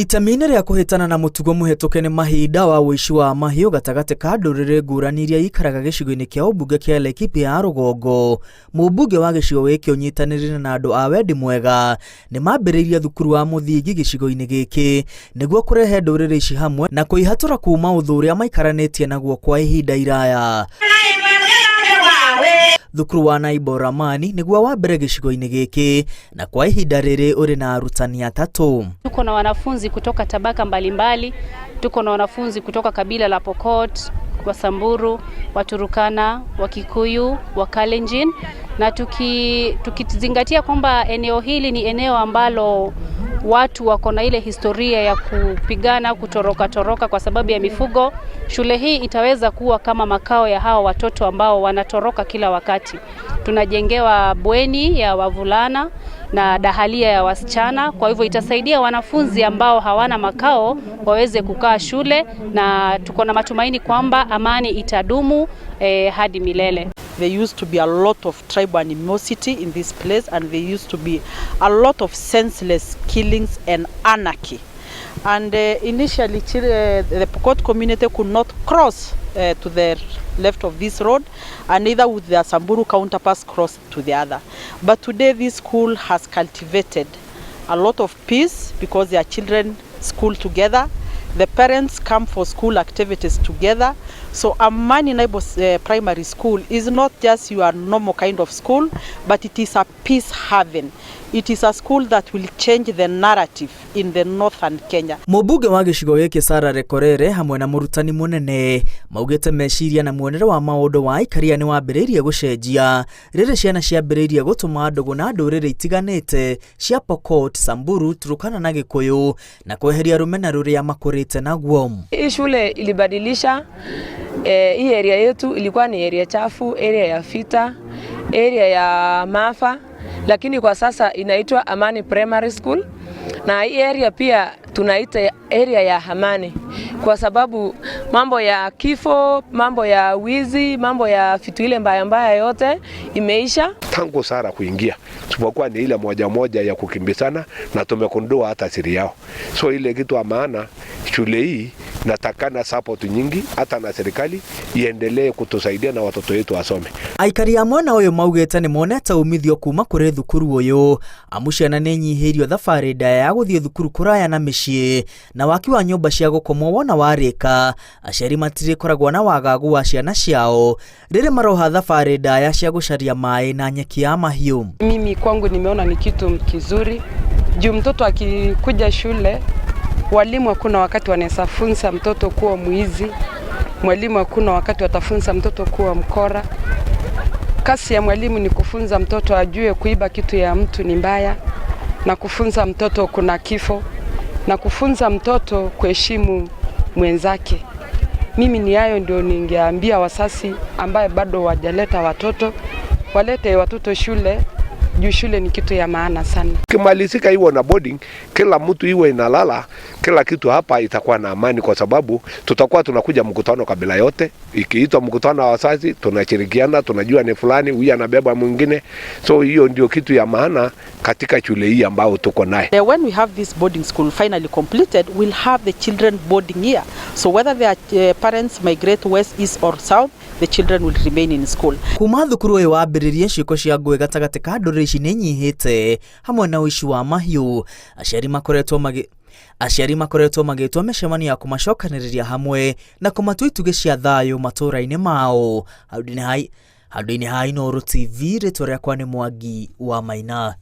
Itemi-inĩ rĩa kũhĩtana na mũtugo mũhetũke nĩ mahinda wa ũici wa mahiũ gatagatĩ ka ndũrĩrĩ ngũrani iria ikaraga gĩcigo-inĩ kĩa ũmbunge kĩa Laikipia ya rũgongo, mũmbunge wa gĩcigo gĩkĩ ũnyitanĩrĩire na andũ a wendi mwega nĩ mambĩrĩirie thukuru wa mũthingi gĩcigo-inĩ gĩkĩ nĩguo kũrehe ndũrĩrĩ ici hamwe na kũihatũra kuma ũthũ ũrĩa maikaranĩtie naguo kwa ihinda iraya. Thukuru wa Naibo Ramani nĩguo wa mbere gĩcigo-inĩ gĩkĩ na kwa ihinda rĩrĩ ũrĩ na arutani atatũ. Tuko na wanafunzi kutoka tabaka mbalimbali, tuko na wanafunzi kutoka kabila la Pokot, wa Samburu, wa Turukana, wa Kikuyu, wa Kalenjin na tukizingatia kwamba eneo hili ni eneo ambalo watu wako na ile historia ya kupigana, kutoroka toroka kwa sababu ya mifugo. Shule hii itaweza kuwa kama makao ya hawa watoto ambao wanatoroka kila wakati. Tunajengewa bweni ya wavulana na dahalia ya wasichana, kwa hivyo itasaidia wanafunzi ambao hawana makao waweze kukaa shule, na tuko na matumaini kwamba amani itadumu hadi milele. There used to be a lot of tribal animosity in this place, and there used to be a lot of senseless killings and anarchy. And initially, the Pokot community could not cross to the left of this road, and neither would their Samburu counterparts cross to the other. But today, this school has cultivated a lot of peace because their children school together. The parents come for school activities together. So Amani Naibo Primary School is not just your normal kind of school, but it is a peace haven. It is a school that will change the narrative in the northern Kenya. Mũmbunge wa gĩcigo gĩkĩ Sarah Lekorere hamwe na mũrutani mũnene maugĩte meciria na muonere wa maũndũ wa aikaria nĩ wambĩrĩirie gũcenjia rĩrĩ ciana ciambĩrĩirie gũtũma ndũgũ na ndũrĩrĩ itiganĩte cia Pokot, Samburu, Turkana na Gĩkũyũ na kweheria rũmena rũrĩa makũrĩte naguo. Hii shule ilibadilisha hii area yetu ilikuwa ni area chafu, area ya vita, area ya maafa, lakini kwa sasa inaitwa Amani Primary School, na hii area pia tunaita area ya amani kwa sababu mambo ya kifo, mambo ya wizi, mambo ya vitu ile mbaya mbaya yote imeisha. Tangu Sara kuingia tupokuwa ni ile moja moja ya kukimbizana na tumegundua hata siri yao. So ile kitu ya maana shule hii natakana support nyingi hata na serikali iendelee kutusaidia na watoto wetu wasome. Aikari a mwena ũyũ maugĩte nĩ monete umithio kuma kũrĩ thukuru ũyũ amu ciana nĩ nyihĩirio thabarĩ ndaya ya gũthiĩ thukuru kũraya na mĩciĩ na waki wa nyũmba cia gũkomwo wona warĩka aciari matirĩkoragwo na wagagu wa ciana ciao rĩrĩ maroha thabarĩ ndaya cia gũcaria maĩ na nyeki ya mahiũ. Mimi kwangu nimeona ni kitu kizuri juu mtoto akikuja shule, walimu hakuna wakati wanaweza funza mtoto kuwa mwizi, mwalimu hakuna wakati watafunza mtoto kuwa mkora. Kazi ya mwalimu ni kufunza mtoto ajue kuiba kitu ya mtu ni mbaya, na kufunza mtoto kuna kifo, na kufunza mtoto kuheshimu mwenzake. Mimi ni hayo ndio ningeambia wazazi ambaye bado wajaleta watoto, walete watoto shule juu shule ni kitu ya maana sana. Kimalizika hiyo na boarding, kila mtu iwe inalala, kila kitu hapa itakuwa na amani, kwa sababu tutakuwa tunakuja mkutano kabila yote. Ikiitwa mkutano wa wazazi, tunashirikiana, tunajua ni fulani huyu anabeba mwingine. So hiyo ndio kitu ya maana katika shule hii ambao tuko naye. When we have this boarding school finally completed, we'll have the children boarding here. So whether their parents migrate west, east or south, the children will remain in school. Kuma thukuru ũyũ wambĩrĩrie ciĩko cia ngũĩ gatagatĩ ka ndũrĩrĩ ici nĩ nyihĩte hamwe na ũici wa mahiũ. Aciari makoretwo magĩtwo mĩcemanio ya kũmacokanĩrĩria hamwe na kũmatua itugĩ cia thayũ matũũra-inĩ mao. Handũ-inĩ ha Inooro TV, rĩtwa rĩakwa nĩ Mwangi wa Maina.